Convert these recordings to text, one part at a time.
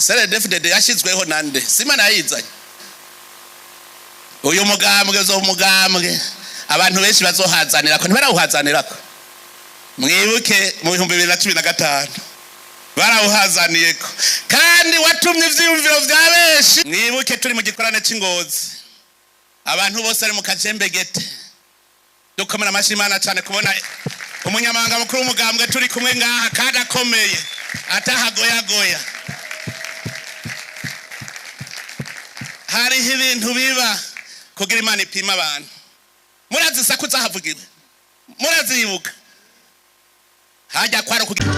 CNDD-FDD yashyizweho nande? Simana yayizanye. Uyu mugambwe uzo mugambwe abantu benshi bazohazanira ko ntibarawuhazanira ko. Mwibuke mu 2015 barawuhazaniye ko, kandi watumye ivyiyumviro vya benshi. Mwibuke turi mu gikorane c'Ingozi, abantu bose ari mu kajembegete. Dukomera amashyi Imana cyane kubona umunyamabanga mukuru w'umugambwe turi kumwe ngaha, kandi akomeye atahagoyagoya. Hariho ibintu biba kugira Imana ipima abantu. Murazi isaku zahavugiwe, murazibuka hajya kwari kugira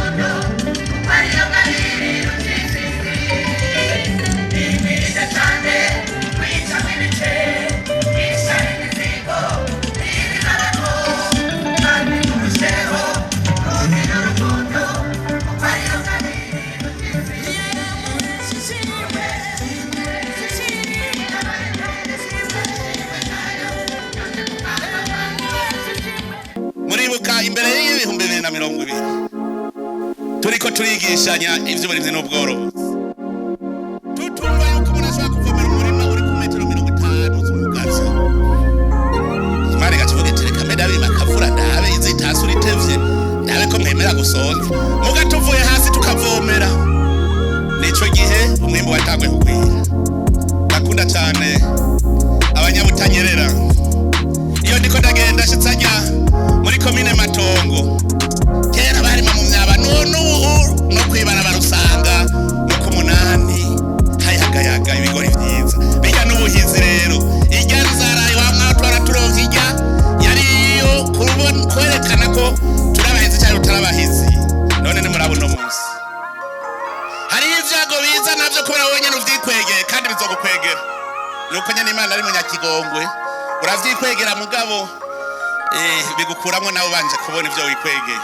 muribuka imbere y'2020 turiko turigishanya ivy'uburimyi n'ubworozi, tutumva yuko umuntu ashobora kuvomera umurima uri ku metero 50 z'umugazi. Imana igaca ivuga iti: "Reka mbe ndabima akavura, ndabe izitasura itevye, ndabe ko mwemera gusonza." Muga tuvuye hasi tukavomera, nico gihe umwimbu watanguye kugwira. Ndakunda cane abanyabutanyerera. Iyo ndiko ndagenda shitse ajya muri komine Matongo, kera barima mu myaba, none ubu no kwibarabara usanga no ku munani hayagayaga ibigori vyiza bijya n'ubuhizi. Rero irya nzara iwamwa twara turonka, irya yari iyo kwerekana ko turabahizi cyangwa tutarabahizi. None nimuraba uno munsi hariho ivyago biza navyo kubera wowe nyene uvyikwegeye, kandi bizogukwegera. Nuko nyene Imana ari munyakigongwe, uravyikwegera mugabo bigukuramwo nawe ubanje kubona ivyo wikwegeye.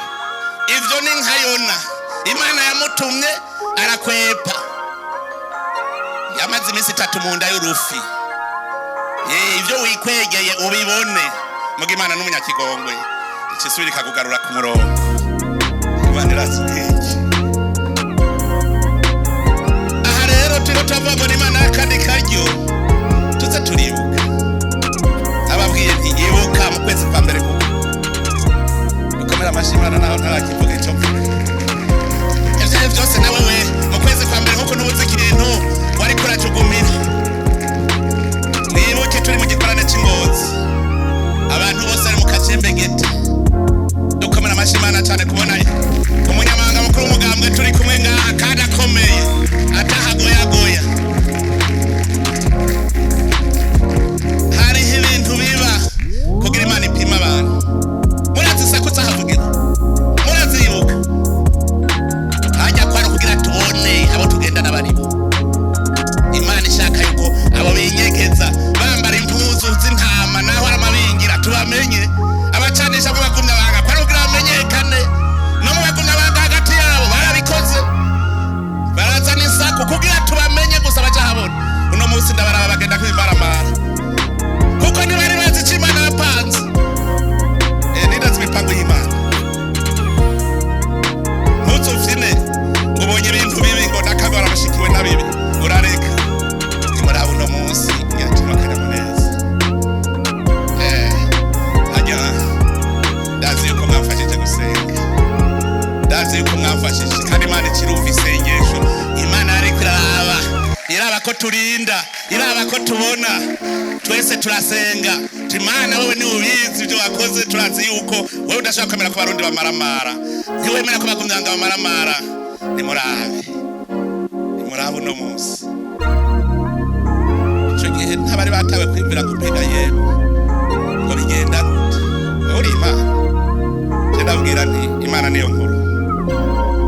Ivyo ni nka Yona, Imana yamutumye arakwepa, yamaze iminsi 3 mu nda y'urufi. Ivyo wikwegeye ubibone, muga Imana n'umunyakigongwe icisubira ikakugarura ku murongo. Imana irazi ubwenge. Aha rero turiko turavuga ngo ni Imana y'akandi karyo tuze turibuka. Ababwiye nti ibuka mu kwezi kwa mbere, kuko dukomera amashyi Imana naho ntarakivuga ico mvuga. Ivyo ari vyose nawe we mu kwezi kwa mbere nkuko ntubuze ikintu wariko uracugumira. Mwibuke turi mu gikorane c'Ingozi, abantu bose bari mu kajembegete. Dukomera amashyi Imana cyane kubona umunyamabanga mukuru w'umugambwe turi kumwe ngaha, kandi akomeye atahagoyagoya. Hariho ibintu biba kugira Imana ipima abantu. Murazi isaku zahavugira, murazibuka hajya kwari kugira tubone abo tugendana baribo. Imana ishaka yuko abo binyegeza bambara impuzu z'intama naho ari amabingira tubamenye. Abacanisha mu bagumya banga kwari kugira bamenyekane, no mu bagumya banga hagati yabo barabikoze, barazana isaku kugira tubamenye gusa baca habona. Uno munsi ndabaraba bagenda kwimaramara kuko ntibari bazi ico Imana yapanze. Nindazi imipango y'Imana. Ntuzufyine ngo ubonye ibintu bibi ngo ndakagwara bashikiwe na bibi, urareka. Nimuraba uno munsi ngiratuma akanyamuneza. Hajya ndazi yuko mwamfashije gusenga, ndazi yuko mwamfashije, kandi Imana ikirumva isengesho. Imana ariko iraraba, iraba ko turinda, iraba ko tubona. Twese turasenga. Imana wewe ni ubizi ibyo wakoze. Turazi yuko wewe udashobora kwemera ko abarundi bamaramara, ntiwemera ko bagumyanga bamaramara. Nimurabe, nimurabe uno munsi. Ico gihe ntabari batawe kwiyumvira ngo mbega yemwe ngo bigenda gute? Wowe uri Imana. Je ndabwira nti Imana niyo nkuru,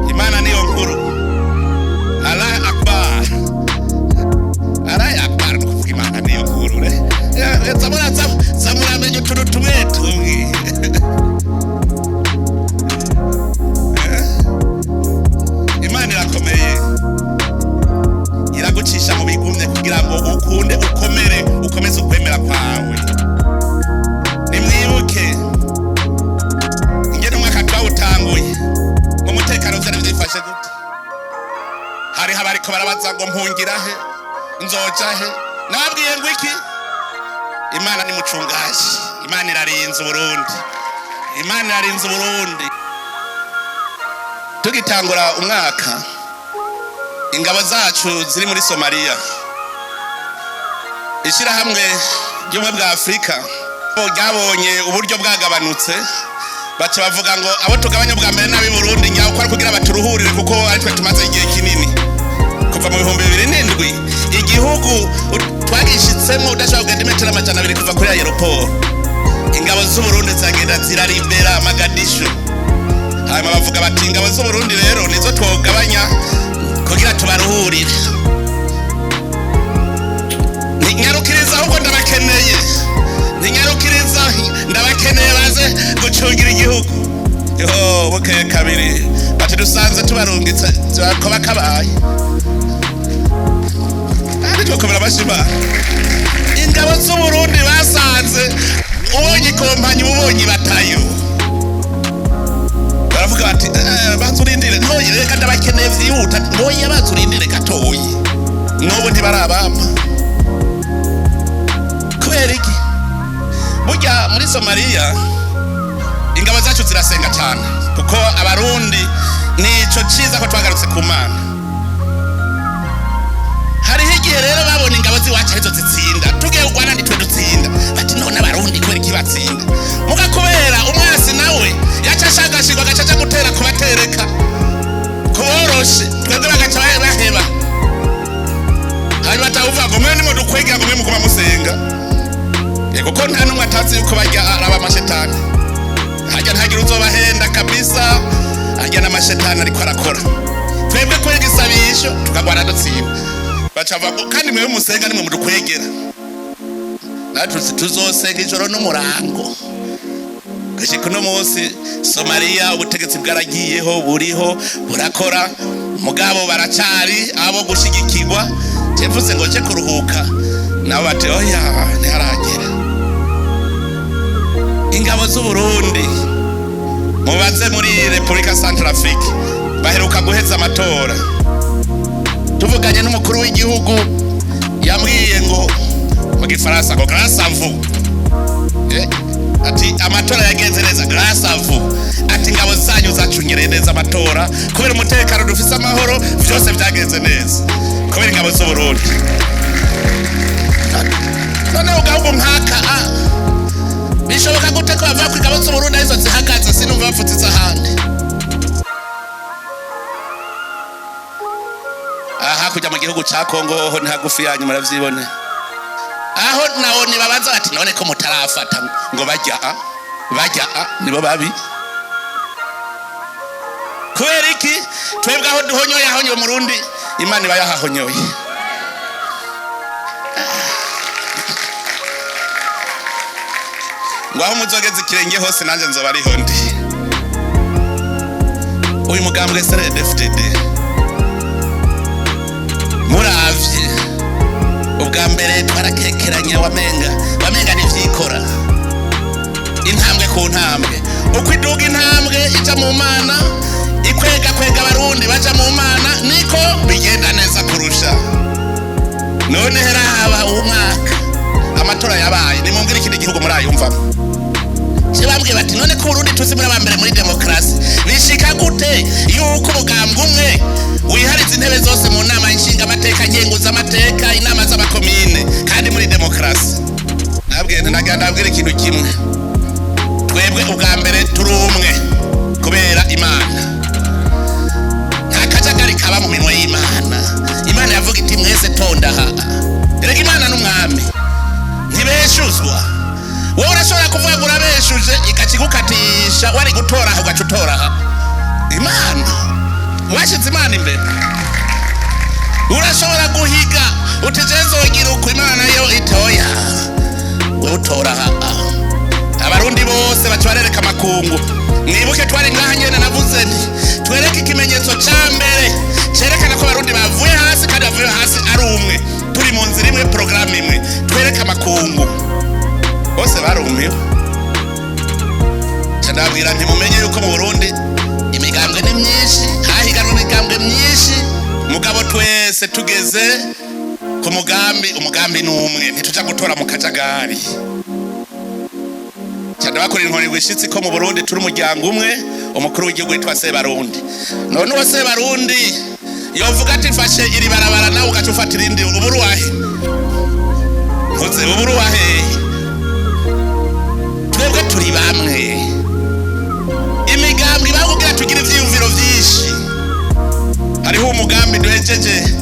Imana niyo nkuru. Allah akbar, Allah akbar, ni ukuvuga Imana niyo nkuru. Re zamuramenya utuntu tumwe tumwe. Imana irakomeye, iragucisha mu bigumye kugira ngo ukunde ukomere, ukomeze ukwemera kwawe. Twojahe nababwiye ngo iki? Imana ni mucungaji, Imana irarinze Uburundi, Imana irarinze Uburundi. Tugitangura umwaka, ingabo zacu ziri muri Somalia, ishyirahamwe ry'ubumwe bwa Afurika ryabonye uburyo bwagabanutse, baca bavuga ngo abo tugabanya bwa mbere n'ab'i Burundi nyawo ko ari kugira baturuhurire, kuko ari twe tumaze igihe kinini kuva mu 2007 igihugu twagishitsemo udashobora kugenda imetero 200 kuva kuri aéroport. Ingabo z'Uburundi zagenda ziraribera Mogadishu. Hanyuma bavuga bati ingabo z'Uburundi rero nizo twogabanya kugira tubaruhurire. Nyarukiriza ahubwo ndabakeneye, ninyarukiriza ndabakeneye baze gucungira igihugu. Yo bukeye kabiri bati dusanze tubarungitse koba kabaye kandi twakomera amashyi. Ingabo z'Uburundi basanze ubonye ikompanyi ubonye batayo, baravuga bati banza urindire ntoyi, reka ndabakeneye vyihuta, ntoyi banza urindire gatoyi. N'ubu ntibarabampa. Kubera iki? Burya muri Somaliya ingabo zacu zirasenga cyane, kuko Abarundi nico ciza ko twagarutse ku Mana. Hariho igihe rero babona ingabo z'iwacu arizo zitsinda, tugiye kurwana nitwe dutsinda, bati none Abarundi kubera iki batsinda? Muga kubera umwasi nawe yaca ashagashirwa agaca aja gutera kubatereka kuboroshe, twebwe bagaca baheba. Hanyuma atawuvuga ngo mwe nimwe dukwegera, ngo mwe muguma musenga. Kuko nta n'umwe atazi yuko barya araba amashetani hajya, ntagira uzobahenda kabisa, hajya n'amashetani ariko arakora. Twebwe kwega isabisho tukagwana dutsinda, baca bavuga kandi mwewe musenga nimwe mudukwegera, natwe tuzosenga ijoro n'umurango gushika uno munsi. Somaliya ubutegetsi bwaragiyeho, buriho burakora, mugabo baracari abo gushigikirwa. Mvuze ngo nje kuruhuka, nabo bati oya ntiharagera. Ingabo z'Uburundi mubaze muri Repubulika Centrafrique baheruka guheza amatora, tuvuganye n'umukuru w'igihugu yambwiye ngo mu gifaransa ngo "Grâce à vous." Ati amatora yagenze neza grâce à vous, ati ingabo zanyu zacungereye neza amatora, kubera umutekano dufise, amahoro, vyose vyagenze neza kubera ingabo z'Uburundi. Noneho gahugu nkaka bishoboka gute ko bavuga ko ingabo z'Uburundi arizo zihagaze? Sinumva bapfutse ahandi. Aha kujya mu gihugu ca Kongo hoho ni hagufi yanyu, muravyibone aho nawo nibabaza bati none ko mutarafata ngo bajya a bajya a nibo babi. Kubera iki? Twebwe aho duhonyoye ahonyoye Murundi, Imana iba yahahonyoye. Ngo aho muzogeza ikirenge hose nanjye nzoba ariho ndi. Uyu mugambwe CNDD-FDD muravye ubwa mbere twarakekeranya, wamenga ntivyikora intambwe ku ntambwe, uko iduga intambwe ija mu Mana, ikwega kwega Abarundi baja mu Mana, niko bigenda neza kurusha. None heraba umwaka amatora yabaye, nimumbwire ikindi gihugu murayumvamo. Je bambwiye bati none ko Burundi tuzi muri abambere muri demokrasi, bishika gute yuko umugambwe umwe wihariza intebe zose mu nama nshinga amateka, nkenguza amateka, inama z'abakomine, kandi muri demokrasi? Nabwiye nti ndabwira ikintu kimwe: twebwe ubwa mbere turi umwe kubera Imana. Nta kajagari kaba mu minwe y'Imana. Imana yavuga iti mwese tonda aha. Erega Imana n'umwami ntibeshuzwa. Wowe urashobora kuvuga ngo urabeshuje, ikakigukatisha, wari gutora aha ugaca utora aha. Imana washize Imana imbere, urashobora guhiga uti je nzogira uko, Imana yo itoya, wewe utora aha. Abarundi bose baca barereka amakungu. Mwibuke twari ngaha nyene, navuze nti twereke ikimenyetso ca mbere cerekana ko Abarundi bavuye hasi, kandi bavuye hasi ari umwe, turi mu nzira imwe, porogaramu imwe, twereke amakungu. Bose barumiwe. Nca ndababwira nti mumenye yuko mu Burundi imigambwe ni myinshi, hahiganwa imigambwe myinshi, mugabo twese tugeze Ku mugambi, umugambi ni umwe, ntituja gutora mu kajagari. Cyane bakora inkoni rwishitsi ko mu Burundi turi umuryango umwe, umukuru w'igihugu witwa Sebarundi. None uwo Sebarundi yovuga ati mfashe iri barabara, nawe ugaca ufata irindi, uburu wahe? Ntuze uburu wahe? Twebwe turi bamwe. Imigambwe ibaho tugira ivyiyumviro vyinshi. Hariho umugambi duhejeje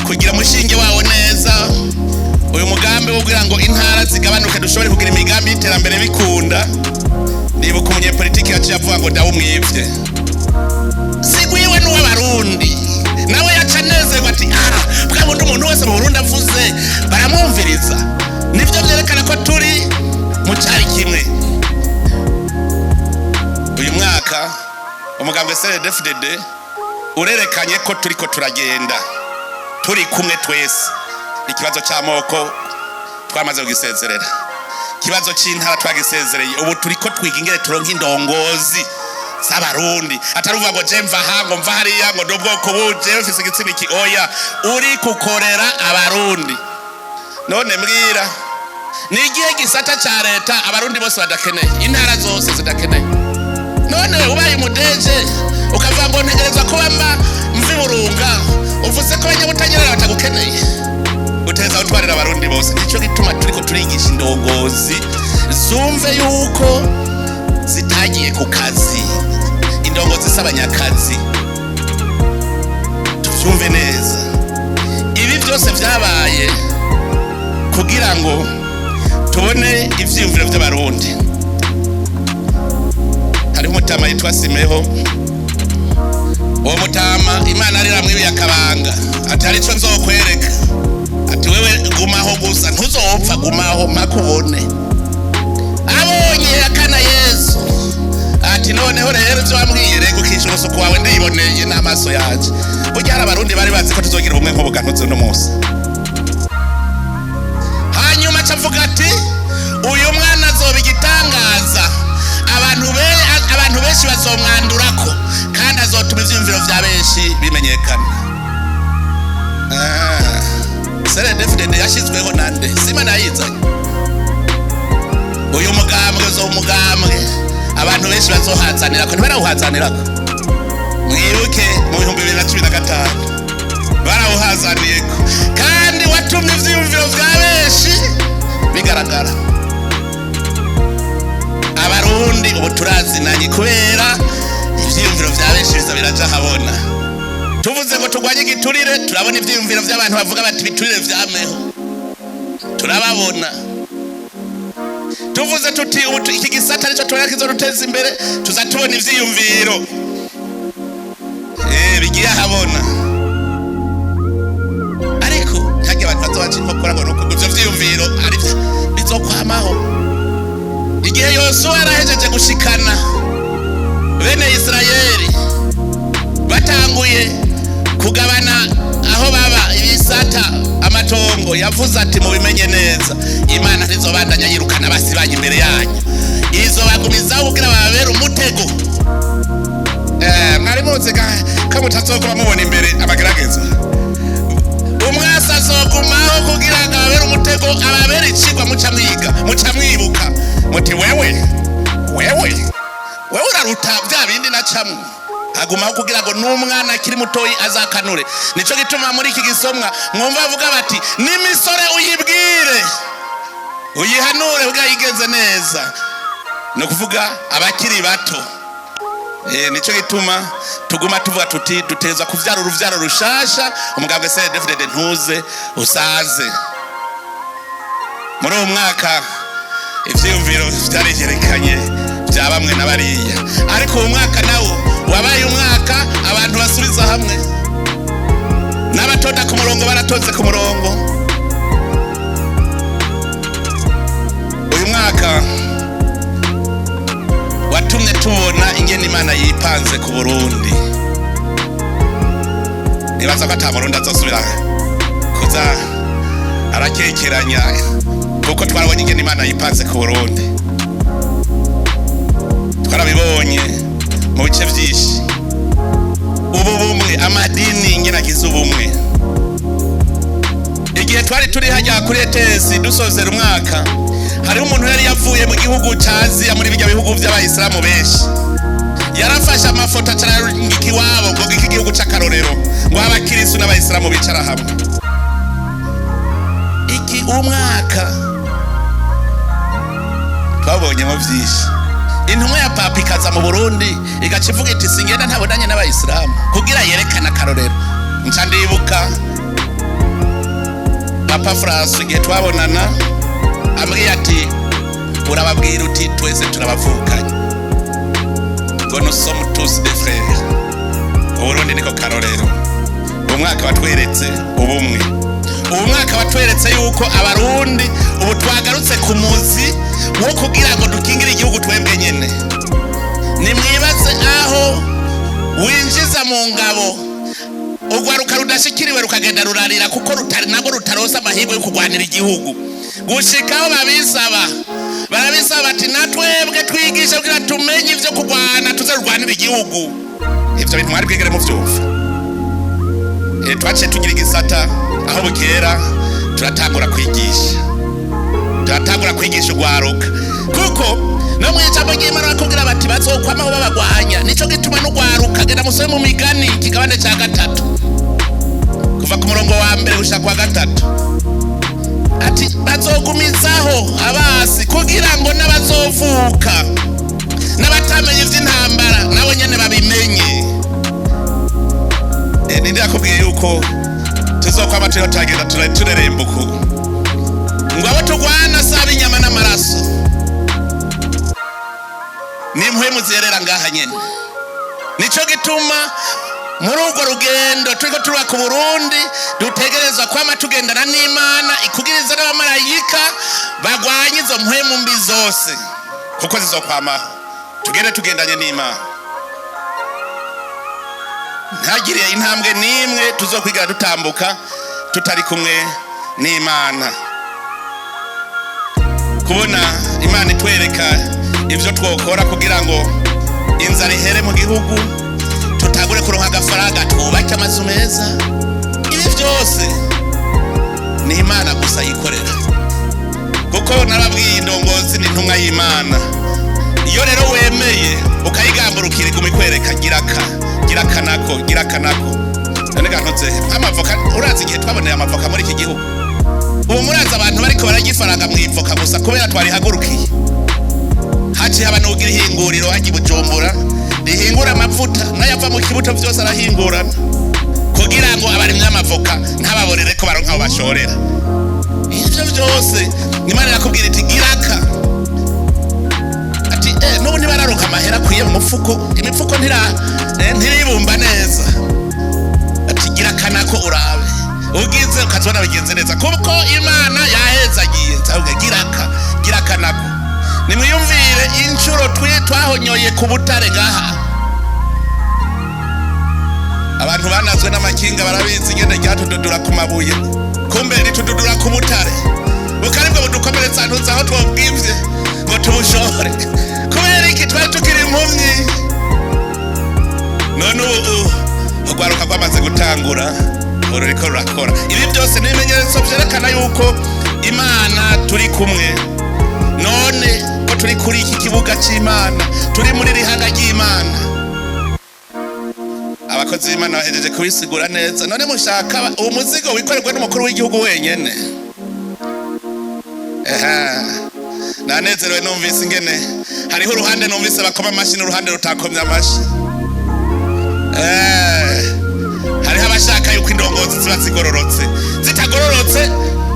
kugira umushinge wawo neza, uyu mugambi wo kugira ngo intara zigabanuke dushobore kugira imigambi y'iterambere bikunda. Nibuka umunyepolitiki yaciye avuga ngo ndawumwivye, sigwiwe n'uw'Abarundi. Nawe yaca anezerwa ati ah, bwa bundi umuntu wese mu Burundi avuze baramwumviriza. Nivyo vyerekana ko turi mu cari kimwe. Uyu mwaka umugambwe CNDD-FDD urerekanye ko turiko turagenda turi kumwe twese. Ikibazo c'amoko twamaze kugisezerera, ikibazo c'intara twagisezereye. Ubu turiko twiga ingene turonka indongozi z'Abarundi, atari uvuga ngo je mva aha, ngo mva hariya, ngo ndi ubwoko ubu, jewe mfise igitsina iki. Oya, uri kukorera Abarundi. None mbwira, ni igihe gisata ca leta Abarundi bose badakeneye, intara zose zidakeneye? None ubaye umudeje ukavuga ngo ntegerezwa kuba mba mvi Burunga, uvuze ko abanyabutanyerera batagukeneye? Uteza gutwarira Abarundi bose. Nico gituma turiko turigisha indongozi zumve yuko zitagiye ku kazi. Indongozi z'abanyakazi, tuvyumve neza. Ibi byose vyabaye kugira ngo tubone ivyiyumviro vy'Abarundi. Hariho umutama yitwa Simeho. Uwo mutama Imana ariramwibiye akabanga, ati hari ico nzokwereka, ati wewe gumaho gusa ntuzopfa, gumaho mpaka ubone. Abonye akana Yesu, ati noneho rero ivyo wambwiye, rego ukisha umusuku wawe, ndiboneye n'amaso yanje. Burya hari Abarundi bari bazi ko tuzogira ubumwe nk'ubugantuzi uno munsi. Hanyuma aca avuga ati uyu mwana azoba igitangaza, abantu benshi bazomwandurako, kandi azotuma ivyiyumviro vya benshi bimenyekana. CNDD-FDD yashizweho nande? Sima nayizanye. Uyu mugambwe uzoba umugambwe abantu benshi bazohazanirako. Ntibarawuhazanirako? Mwibuke mu 2015 barawuhazaniyeko, kandi watumye ivyiyumviro vya benshi bigaragara. Abarundi ubu turazinanye kubera ivyiyumviro vya benshi biza biraja habona. Tuvuze ngo turwanye igiturire, turabona ivyiyumviro vy'abantu bavuga bati ibiturire vyameho, turababona. Tuvuze tuti ubu iki gisata arico tubona kizoduteza imbere, tuza tubona ivyiyumviro bigiye ahabona. Ariko ntarya abantu bazobaca inkokora ngo nuko ivyo vyiyumviro ari bizokwamaho. Igihe Yosuwa yarahejeje gushikana bene Isirayeli, batanguye kugabana aho baba, ibisata, amatongo, yavuze ati mubimenye neza, Imana ntizobandanya yirukana basibanye imbere yanyu, izobagumizaho kugira bababere umutego. Mwari muzi ko mutazokuba mubona imbere abagerageza? Umwasi azogumaho kugira ngo ababere umutego, ababere icigwa. Muca mwiga, muca mwibuka muti wewe, wewe, wewe uraruta bya bindi nacamwe. Agumaho kugira ngo n'umwana akiri mutoyi azakanure. Nico gituma muri iki gisomwa mwumva bavuga bati n'imisore uyibwire, uyihanure kugira yigenze neza, ni ukuvuga abakiri bato. Nico gituma tuguma tuvuga tuti duteza kuvyara uruvyaro rushasha. Umugambwe CNDD-FDD ntuze usaze. Muri uwo mwaka ivyiyumviro vyarigerekanye vya bamwe na bariya, ariko uwo mwaka nawo wabaye umwaka abantu basubiza hamwe, n'abatonda ku murongo baratonze ku murongo. Uyu mwaka watumye tubona ingene Imana yipanze ku Burundi. Nibaza ko ata Murundi azosubira kuza arakekeranya, kuko twarabonye ingene Imana yipanze ku Burundi. Twarabibonye mu bice vyinshi, ubu bumwe, amadini ingene agize ubumwe. Igihe twari turi hajya kuri ETS dusozera umwaka, hariho umuntu yari yavuye mu gihugu ca Aziya, muri bijya bihugu vy'abayisilamu benshi. Yarafashe amafoto acararungika iwabo ngo iki gihugu c'akarorero, ngo abakirisu n'abayisilamu bicara hamwe. Iki umwaka twabonyemo vyinshi. Intumwa ya Papa ikaza mu Burundi, igaca ivuga iti: "Singenda ntabonanye n'abayisilamu," kugira yerekane akarorero. Nca ndibuka Papa Francis, igihe twabonana, ambwiye ati: "Urababwira uti twese turabavukanye," ngo "nous sommes tous des frères". Uburundi niko karorero. Umwaka watweretse ubumwe, ubu mwaka watweretse yuko Abarundi ubu twagarutse ku muzi wo kugira ngo dukingire igihugu twebwe nyene. Nimwibaze aho winjiza mu ngabo urwaruka rudashikiriwe, rukagenda rurarira kuko rutari nabwo rutaronse amahirwe yo kurwanira igihugu, gushikaho babisaba, barabisaba bati: "Natwebwe twigishe kugira tumenye ivyo kurwana, tuze rurwanira igihugu." Ivyo bintu mwari bwigere muvyumva? Twaciye tugira igisata aho bukera, turatangura kwigisha, turatangura kwigisha urwaruka, kuko no mu ijambo ry'Imana bakubwira bati bazokwamaho babagwanya. Nico gituma n'urwaruka, genda musome mu Migani ikigabane ca 3, kuva ku murongo wa mbere gushika kwa 3, ati bazogumizaho abasi kugira ngo n'abazovuka n'abatamenye ivy'intambara nabo nyene babimenye. Ninde yakubwiye yuko tuzokwama turiho turagenda tureremba uku, ngo abo turwana si ab'inyama n'amaraso, n'impwemu zerera ngaha nyene? Nico gituma muri urwo rugendo turiko turubaka Uburundi dutegerezwa kwama tugendana n'Imana, ikugiriza n'abamarayika bagwanye izo mpwemu mbi zose, kuko zizokwamaho. Tugende tugendanye n'Imana, ntagire intambwe n'imwe tuzokwigera dutambuka tutari kumwe n'Imana. Kubona Imana itwereka ibyo twokora kugira ngo inzara ihere mu gihugu, tutagure kuronka agafaranga, twubake amazu meza, ibi byose ni Imana gusa yikorera, kuko narabwiye, indongozi ni intumwa y'Imana. Iyo rero wemeye ukayigamburukira, iguma ikwereka: "Giraka, gira kanako, gira kanako." None gantuze amavoka, urazi igihe twaboneye amavoka muri iki gihugu? Ubu murazi abantu bariko bararya ifaranga mu ivoka gusa kubera twarihagurukiye. Haciye haba n'ugira ihinguriro hajya i Bujumbura rihingura amavuta n'ayava mu kibuto, byose arahingurana kugira ngo abarimyi b'amavoka ntababorere ko baronka aho bashorera. Ivyo byose Imana irakubwira iti: "Giraka." Ati n'ubu ntibararonka amahera akwiye mu mufuko, imifuko ntiribumba neza. Ati: "Gira kanako urabe." Ugize ukazibona bigenze neza kuko Imana yahezagiye. Nzavuga: "Giraka, gira kanako." Nimwiyumvire inshuro twe twahonyoye ku butare ngaha. Abantu banazwe n'amakinga barabizi ingene ryatududura ku mabuye, kumbe ritududura ku butare, bukaribwo budukomeretsa. Ntuzi aho twobwivye ngo tubushore. Kubera iki? Twari tukiri impumyi. None ubu urwaruka rwamaze gutangura, uru ruriko rurakora. Ibi byose ni ibimenyetso vyerekana yuko Imana turi kumwe. None ko turi kuri iki kibuga c'Imana, turi muri rihanga ry'Imana, abakozi b'Imana bahejeje kubisigura neza. None mushaka uwo muzigo wikorerwe n'umukuru w'igihugu wenyene? Eha, nanezerewe numvise ingene hariho uruhande numvise bakoma amashyi n'uruhande rutakomye amashyi. Hariho abashaka yuko indongozi ziba zigororotse, zitagororotse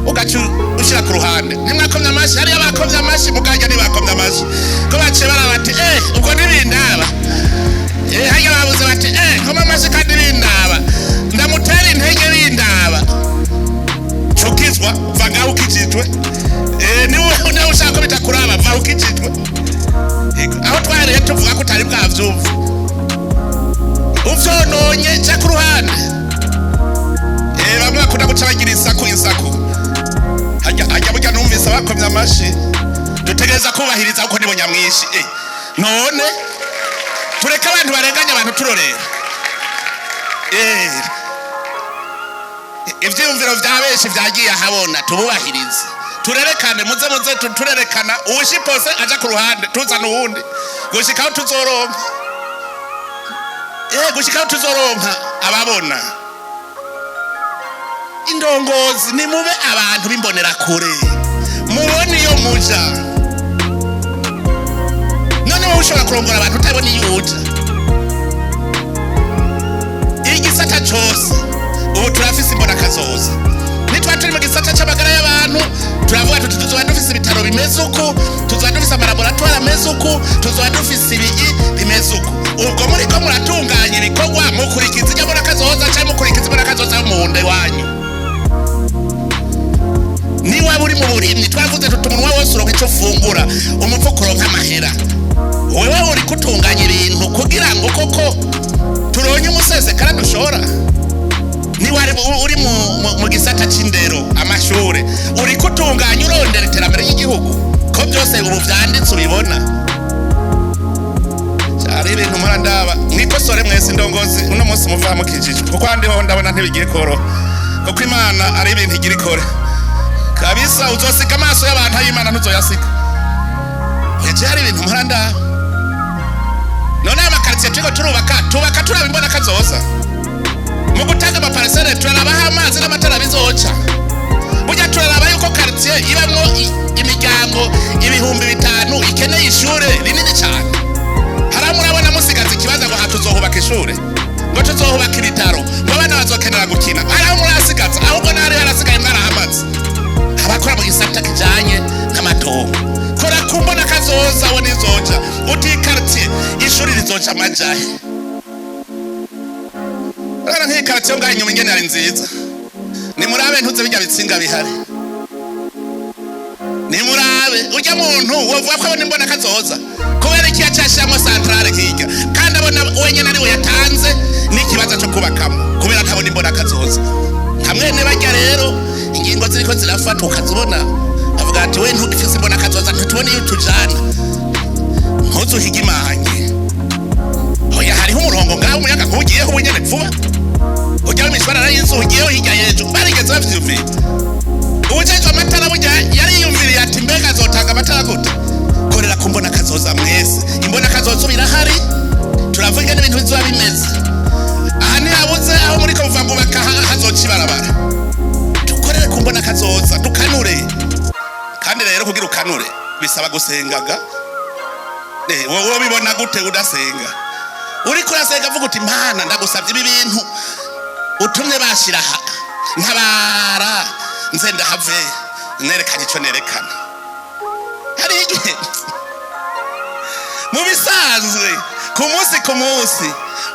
ugaca ushyira ku ruhande. Ntimwakomye amashyi? Hariyo abakomye amashyi, mugajya ntibakomye amashyi, ko baciye baraba bati: "Eh, ubwo ntibindaba." Hariya babuze bati: "Eh, nkoma amashyi kandi bindaba, ndamutera intege bindaba." Cukizwa, va ngaho ukijijwe. Niwe nawe ushaka ko bitakuraba, va ukijijwe. Yego, aho twahereye tuvuga ko utari bwavyumva, uvyononye ca ku ruhande. Bamwe bakunda guca bagira insaku insaku. Hajya hajya burya numvise bakomye amashi, dutegereza kubahiriza kuko nibo nyamwinshi. None tureke abantu barenganya abantu turorera? Ivyiyumviro vya benshi vyagiye ahabona, tububahirize, turerekane, muze muze turerekana. Uwushipose aja ku ruhande, tuzana uwundi gushikaho tuzoronka, gushikaho tuzoronka ababona. Indongozi, nimube abantu b'imbonerakure, mubone iyo muja. None wowe ushobora kurongora abantu utabona iyo uja? Igisata cose ubu turafise imbonakazoza. Nitwa turi mu gisata c'amagara y'abantu, turavuga tuti tuzoba dufise ibitaro bimeze uku, tuzoba dufise amalaboratoire ameze uku, tuzoba dufise ibigi bimeze uku. Ubwo muriko muratunganya ibikorwa, mukurikiza irya mbonakazoza canke mukurikiza imbonakazoza yo mu nda iwanyu? Niwaba uri mu burimyi, twavuze tuti umunwa wose uronka ico ufungura, umufuko uronka amahera. Wewe uriko utunganya ibintu kugira ngo koko turonye umusesekara dushora? Niba uri mu gisata c'indero, amashure, uriko utunganya urondera iterambere ry'igihugu, ko byose ubu vyanditse ubibona? Hari ibintu mpora ndaba. Mwikosore mwese indongozi, uno munsi muva mukijijwe, kuko ahandi ho ndabona ntibigiye koroha, kuko Imana ari ibintu igira ikore kabisa. Uzosiga amaso y'abantu, ay'Imana ntuzoyasiga. Eje hari ibintu mpora ndaba. None aya makaritsiye turiko turubaka, tubaka turaba imbona kazoza? Mu gutanga amaparcelles turarabaho amazi n'amatara bizoca? Burya turaraba yuko quartier ibamwo imiryango 5000 ikeneye ishure rinini cyane? Hariya murabona musigaza ikibazo ngo aha tuzohubaka ishure, ngo tuzohubaka ibitaro, ngo abana bazokenera gukina. Hariho murasigaza, ahubwo n'ahari harasigaye mwarahamaze. Abakora mu gisata kijanye n'amatongo, kora ku mbona kazoza we nizoja uti quartier ishuri rizoja amajahe. Urabona nk'iyi quartier yo ngaha inyuma ingene ari nziza. Nimurabe, ntuze bijya bitsinga bihari, nimurabe ujya muntu wovuga ko abona imbona kazoza. Kubera iki yacashiramo centrale hirya kandi abona wenyene ari we yatanze n'ikibazo cyo kubakamo? Kubera atabona imbona kazoza. Hamwe bajya rero, ingingo ziriko zirafatwa ukazibona, avuga ati we ntugifise imbona kazoza, ntitubone iyo tujana, ntuzuhigimanye. Oya, hariho umurongo ngaho, umuyaga nkugiyeho ubunyene vuba ujya w'imishwarara y'inzu ugiyeho hirya y'ejo. Barigeze bavyiyumvira? Uwujejwe amatara burya yariyumviriye ati mbega azotanga amatara gute? Korera ku mbona kazoza mwese. Imbona kazoza ubu irahari, turavuga n'ibintu bizoba bimeze. Aha ntihabuze aho muri ko muva ngo baka hazoca ibarabara. Dukorere ku mbona kazoza, dukanure. Kandi rero kugira ukanure bisaba gusengaga. Wowe ubibona gute udasenga? Uriko urasenga, avuga uti Mana, ndagusabye ibi bintu utumye bashira aha, ntabara nze ndahave nerekanye ico nerekana. Hari igihe mu bisanzwe ku munsi ku munsi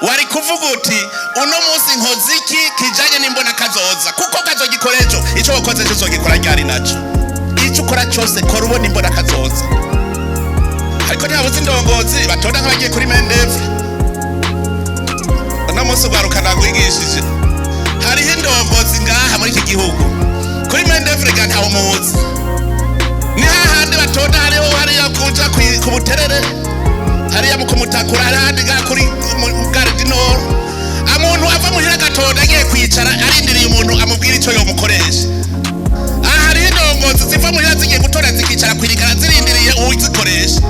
wari kuvuga uti uno munsi nkoze iki kijanye n'imbona kazoza? Kuko kazogikora ejo. Ico wakoze ejo uzogikora ryari naco? Ico ukora cyose, kora ubona imbona kazoza. Ariko ntihabuze indongozi batonda nk'abagiye kuri main-d'œuvre. Uno munsi ugwaruka nagwigishije. Hariho indongozi ngaha muri iki gihugu kuri main-d'œuvre ga ntawe muzi. Ni hahandi batonda, hariho hariya kuja ku Buterere, hariya mu Kumutakura, hari ahandi ngaha kuri Gare du Nord. Amuntu ava muhira agatonda agiye kwicara arindiriye umuntu amubwira ico yomukoresha. Aha hariho indongozi ziva muhira zigiye gutora, zikicara kwirigara zirindiriye uwuzikoresha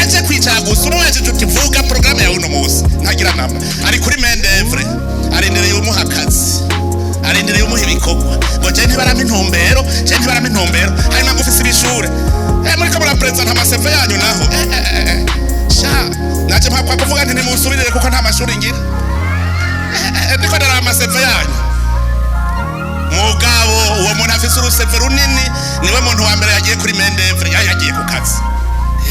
aje kwicara gusa. Umubajije uti vuga porogaramu yawe uno munsi, ntagira namba. Ari kuri main-d'œuvre, arindiriye umuha akazi, arindiriye umuha ibikorwa, ngo je ntibarampa intumbero, je ntibarampa intumbero. Hanyuma ngo ufise ibishure, muriko murapresenta amaCV yanyu naho. Sha naje mpakwa kuvuga nti nimunsubirire kuko nta mashuri ngira. Ndiko ndaraba amaCV yanyu. Mugabo uwo muntu afise uruCV runini niwe muntu wa mbere yagiye kuri main-d'œuvre, yari yagiye ku kazi,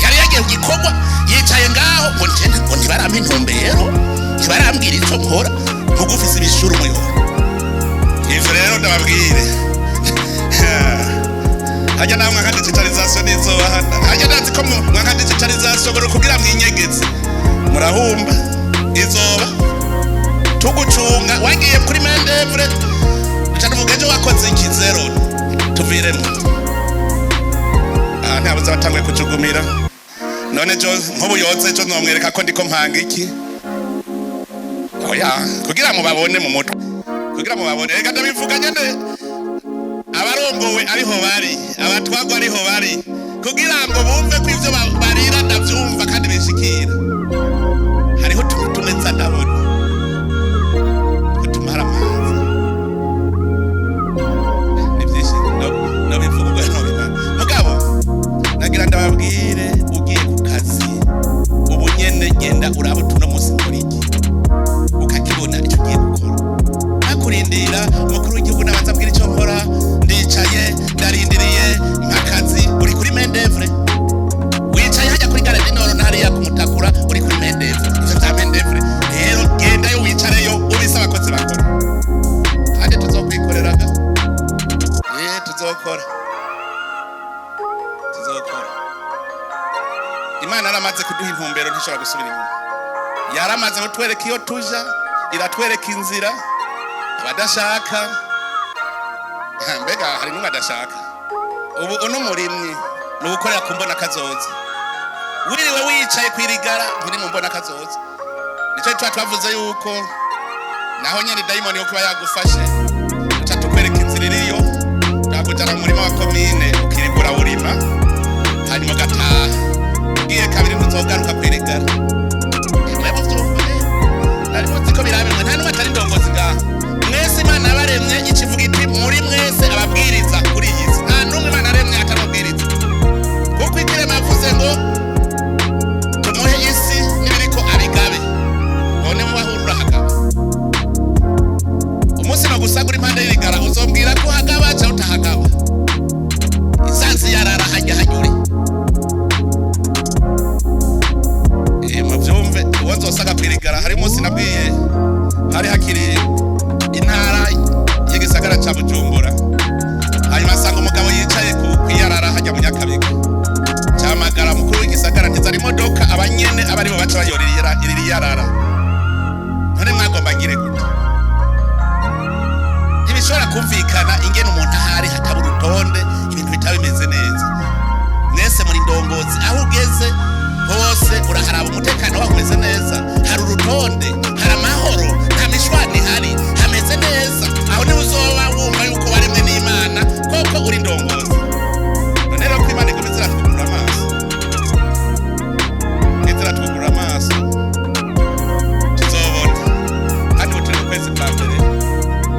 yari yagiye ku gikorwa, yicaye ngaho ngo nje ngo ntibarampa intumbero, ntibarambwira ico nkora. Ntugufise ibishuri umuyoboro. Ivyo rero ndababwire, hajya nawe mwaka digitalisation nizobahana. Hajya ndazi ko mwaka digitalisation ngo kugira mwinyegeze murahumba. Izoba tugucunga wagiye kuri main-d'œuvre, duca tuvuga ejo wakoze iki? Zéro, tuviremo. Aha ntihabuze abatanguye kujugumira. None ejo nk'ubu yoze ejo nomwereka ko ndiko mpanga iki? Oya, kugira mubabone mu mutwe. Kugira mubabone, reka ndabivuga nyene, abarongowe ariho bari, abatwagwa ariho bari, kugira ngo bumve ko ivyo barira ndavyumva kandi bishikira. Hariho utuntu tumwe nza ndabona utumara amazi. Ni vyinshi nobivuga ubwo nobimara, mugabo nagira ndababwire: ugiye ku kazi ubu nyene, genda uraba utuno munsi nkora iki, ukakibona icyo ugiye gukora, ntakurindira umukuru w'igihugu nabanza abwira icyo nkora. Ndicaye ndarindiriye nk'akazi, uri kuri main d'oeuvre, wicaye hajya kuri gare du Nord, hariya kumutakura, uri kuri main d'oeuvre. Ivyo vya main d'oeuvre rero, gendayo wicareyo, ubise abakozi bakora, kandi tuzokwikoreraga. Tuzokora, tuzokora. Imana yaramaze kuduha intumbero, ntishobora gusubira inyuma. Yaramaze kutwereka iyo tuja, iratwereka inzira. Abadashaka, mbega hari n'umwe adashaka? Ubu uno murimyi ni ugukorera ku mbona kazoza. Wiriwe wicaye kwirigara, nturi mu mbona kazoza. Nicyo tuba twavuze yuko naho nyene dayimoni yo kuba yagufashe, uca tukwereka inzira iriyo, tukakujana mu murima wa komine, ukirirwa urawurima, hanyuma ugataha. Ugiye kabiri ntuzogaruka kwirigara. Mwe muvyumva, nari muzi ko birabimwe, nta n'umwe atari ndongozi ngaha. Mwese Imana yabaremye ikivuga iti muri mwese ababwiriza kuri iyi si. Nta n'umwe Imana yaremye atari umubwiriza, kuko ikirema yavuze ngo tumuhe isi n'ibiriko abigabe. None mubahura urahagaba. Umunsi no gusagura impande y'irigara, uzombwira ko uhagaba cyangwa utahagaba. Isansi yarara hajya hanyure. Muvyumve, uwo nzosaga kwirigara, hari umunsi nabwiye, hari hakiri intara y'igisagara ca Bujumbura, hanyuma asanga umugabo yicaye ku kwiyarara hajya mu Nyakabiga. Camagara mukuru w'igisagara, ntizari imodoka, abanyene aba aribo baca bayora iri yarara. None mwagomba ngire gute? Ntibishobora kumvikana ingene umuntu ahari hataba urutonde, ibintu bitaba bimeze neza. Mwese muri ndongozi, aho ugeze hose uraharaba umutekano waho umeze neza, hari urutonde, hari amahoro, nta mishwani ihari, hameze neza. Aho niho uzoba wumva yuko waremwe n'Imana koko, uri ndongozi. None rero ko Imana igomba iratwugurura amaso, iratwugurura amaso, tuzobona. Kandi ubu turi mu kwezi kwa mbere.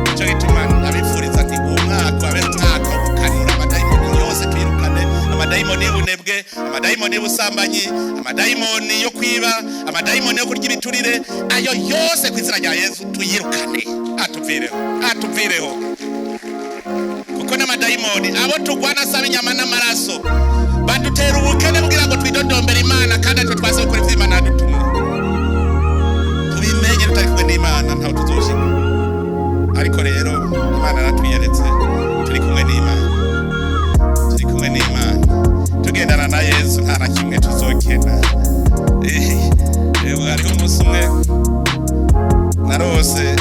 Nico gituma ndabifuriza nti uwo mwaka wabe umwaka wo gukanura amadayimoni yose, twirukane amadayimoni y'ubunebwe, amadayimoni y'ubusambanyi, amadayimoni yo kwiba, amadayimoni yo kurya ibiturire. Ayo yose ku izina rya Yesu tuyirukane, atuvireho, atuvireho, kuko n'amadayimoni abo tugwana asaba inyama n'amaraso badutera ubukene kugira ngo twidodombere Imana, kandi aritwe twase gukora ivyo Imana yadutumye. Tubimenye, tutari kumwe n'Imana ntaho tuzoshika. Ariko rero Imana yaratwiyeretse, turi kumwe n'Imana, turi kumwe n'Imana, tugendana na Yesu, nta na kimwe tuzokena. Hariho umunsi umwe narose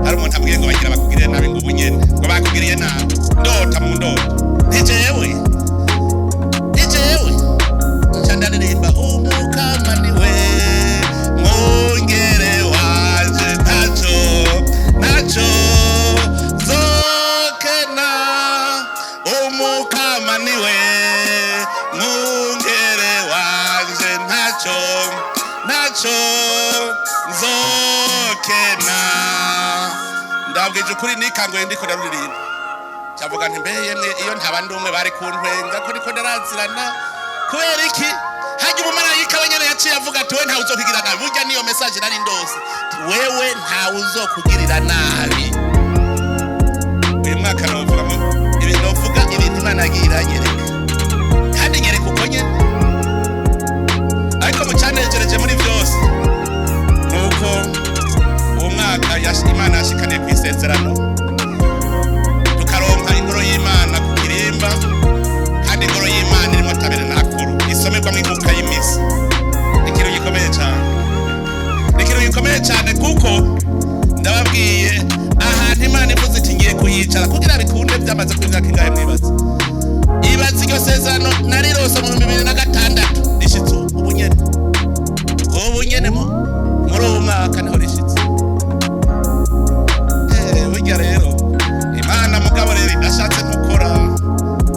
hari umuntu ambwiye ngo bagira bakugirire nabi, ngo ubu nyene ngo bakugiriye nabi. Ndota mu ndoto, ni jewe, ni jewe. Nca ndaririmba: "Umukama niwe mwungere wanje, ntaco ntaco nzokena. Umukama niwe mwungere wanje, ntaco ntaco nzokena." Ndabwije ukuri, nikanguye ndiko ndaruririmba, cyavuga nti: "Mbe yemwe, iyo ntaba ndi umwe bari kuntwenga ko ndiko ndarazirana." Kubera iki? Hajya umumarayika we nyene yaciye avuga ati: "We ntawe uzokugirira nabi." Burya niyo message nari ndose: wewe ntawe uzokugirira nabi. Uyu mwaka novuga ibi, novuga ibintu Imana yagiye iranyereka, kandi nyereka uko nyene. Ariko mu cyanejereje muri byose nuko uwo mwaka Imana yashikaniye ku isezerano, tukaronka ingoro y'Imana ku kirimba, kandi ingoro y'Imana irimo taberenakuru isomerwamo inkuka y'imisi. Ni ikintu gikomeye cyane, ni ikintu gikomeye cyane, kuko ndababwiye, ahantu Imana ivuze iti ngiye kuyicara, kugira bikunde byamaze ku myaka ingahe? Mwibaze, ibaze iryo sezerano narirose mu 2006, rishitse ubu nyene, ubu nyene muri uwu mwaka niho rishitse. Idashatse ntukora.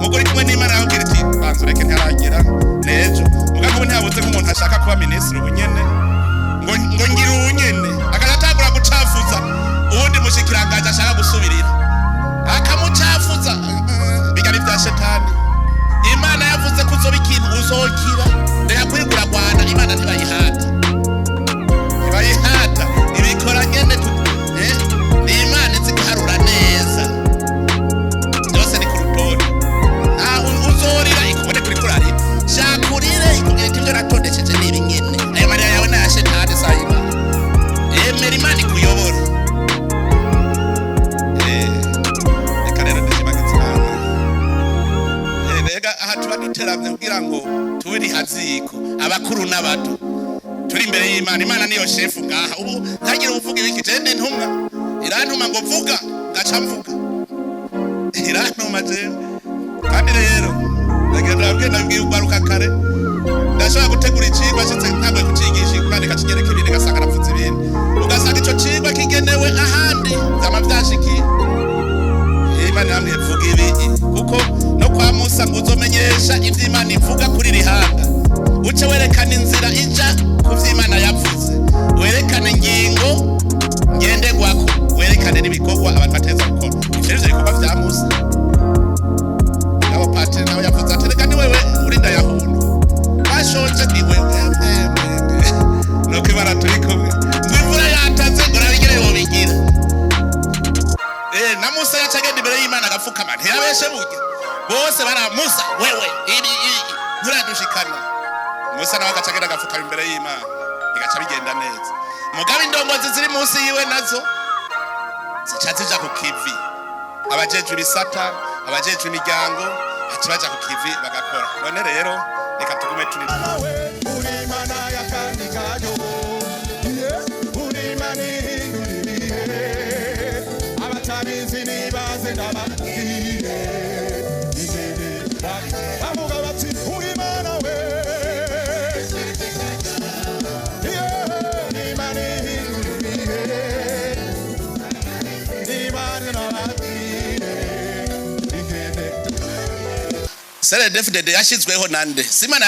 Mugo uri kumwe n'Imana yakubwira iti banza ureke, ntiharagera, n'ejo. Muga nk'ubu ntihabuze nk'umuntu ashaka kuba minisitiri ubu nyene, ngo ngira ubu nyene, agaca atangura gucafuza uwundi mushikiranganji ashaka gusubirira, akamucafuza. Bijya ni vya shetani. Imana yavuze ko uzoba ikintu, uzokira. Reka kwirigura rwana. Imana ntibayihata, ntibayihata, ibikora nyene. Ni Imana izi guharura neza, byose ni ku rutonde. Ntaho uzorira ikubone kuri kurarira. Shaka urire, ikubwira iti ibyo natondesheje ni ibi nyene. Ayo marira yawe ni aya shetani, si ay'Imana. Emera Imana ikuyobora. Reka rero dushimagize Imana. Rega aha tuba duteramye kugira ngo tube haziko abakuru n'abato, turi imbere y'Imana. Imana niyo shefu ngaha. Ubu ntagire uvuga ibiki, je ndi ntumwa, irantuma ngo vuga, ngaca mvuga. Irantuma jewe. Kandi rero ndagenda ndababwiye, nabwiye ugwaruka kare, ndashobora gutegura icigwa, nshitse ntabwo kucigisha, Imana ikakinyereka ibindi, ngasanga napfutse ibindi, ugasanga ico cigwa kigenewe ahandi. Vyama vyashikiye. Imana yambwiye vuga ibi, kuko no kwa Musa ngo uzomenyesha ivyo Imana ivuga kuri rihanga, uce werekana inzira ija ku vyo Imana yavuze, werekane ingingo ngenderwako, werekane n'ibikorwa abantu bateza gukora. Ivyo nivyo bikorwa vya Musa. Nabo patiri nawe yavuze ati reka ni wewe urinda yahundwa, bashonje ni wewe. Nuko ibara turi kumwe ngo imvura yataze, ngo urabigire wobigira. Na Musa yaca agenda imbere y'Imana agapfukama, ntiyabeshe burya. Bose bara Musa wewe ibi ibi nturadushikana. Musa nawe agaca agenda agapfukama imbere y'Imana, bigaca bigenda neza. Mugabe indongozi ziri munsi yiwe nazo zica zija ku kivi, abajejwe ibisata, abajejwe imiryango, baca baja ku kivi bagakora. None rero reka tugume turi Nawe uri Mana y'akandi karyo, uri Imana ihindura ibihe. Abatabizi nibaze ndababwire ingene bavuga bati uri Imana we. Yeah, Imana ihindura ibihe, nibaze ndababwire ingene CNDD-FDD yashizweho nande? Simana.